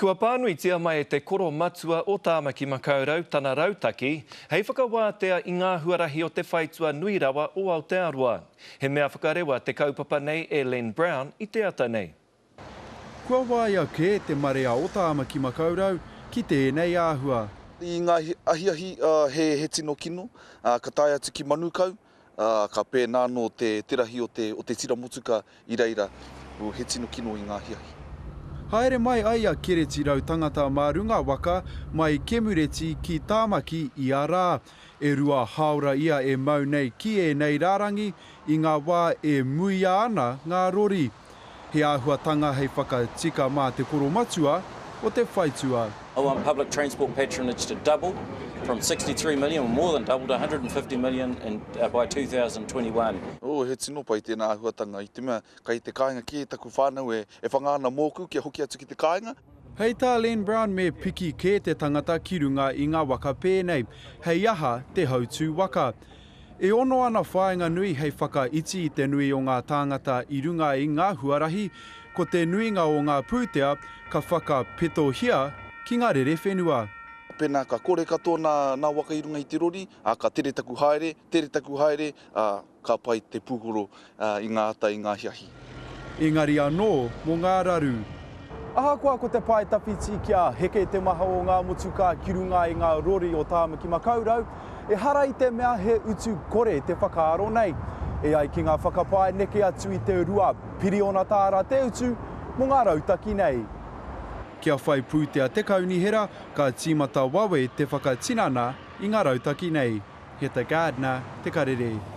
Kua pānuitia mai e te Koromatua o Tāmaki Makaurau tana rautaki hei whakawātea i ngā huarahi o te whaitua nui rawa o Aotearoa. He mea whakarewa te kaupapa nei e Len Brown i te ata nei. Kua waia kē te marea o Tāmaki Makaurau ki tēnei āhua. I ngā ahiahi he tino kino, ka tae atu ki Manukau, ā, ka pēnā anō te, te rahi o te, o te tira motuka i reira, he tino kino i ngā ahiahi. Haere mai ai a Kereti Rautangata mā runga waka mai Kemureti ki Tāmaki ia rā. E rua hāora ia e mau nei ki ēnei rārangi i ngā wā e muia ana ngā rori. He āhuatanga hei whakatika mā te koromatua o te whaitua. I want public transport patronage to double from 63 million, or more than double, to 150 million in, uh, by 2021. Oh, he tino pai tēnā āhuatanga i te mea kei te kāinga kē taku whānau e, e whanga ana mōku kia hoki atu ki te kāinga. Hei tā Len Brown me piki kē te tangata ki runga i ngā waka pēnei, hei aha te hautū waka. E ono ana whāinga nui hei whakaiti i te nui o ngā tāngata i runga i ngā huarahi, ko te nuinga o ngā pūtea ka whakapetohia ki ngā rerewhenua. Pēnā ka kore katoa nā, nā waka i runga i te rori, ā, ka tere taku haere, tere taku haere, ā, ka pai te pūkoro i ngā ata, i ngā ahiahi. Engari anō mō ngā raru. Ahakoa ko te pae tawhiti kia heke te maha o ngā motukā ki runga i ngā rori o Tāmaki Makaurau, ehara i te mea he utu kore te whakaaro nei. E ai ki ngā whakapae neke atu i te 2 piriona tāra te utu mō ngā rautaki nei. Kia whai pūtea te kaunihera, ka tīmata wawe te whakatinana i ngā rautaki nei. Heta Gardiner, Te Karere.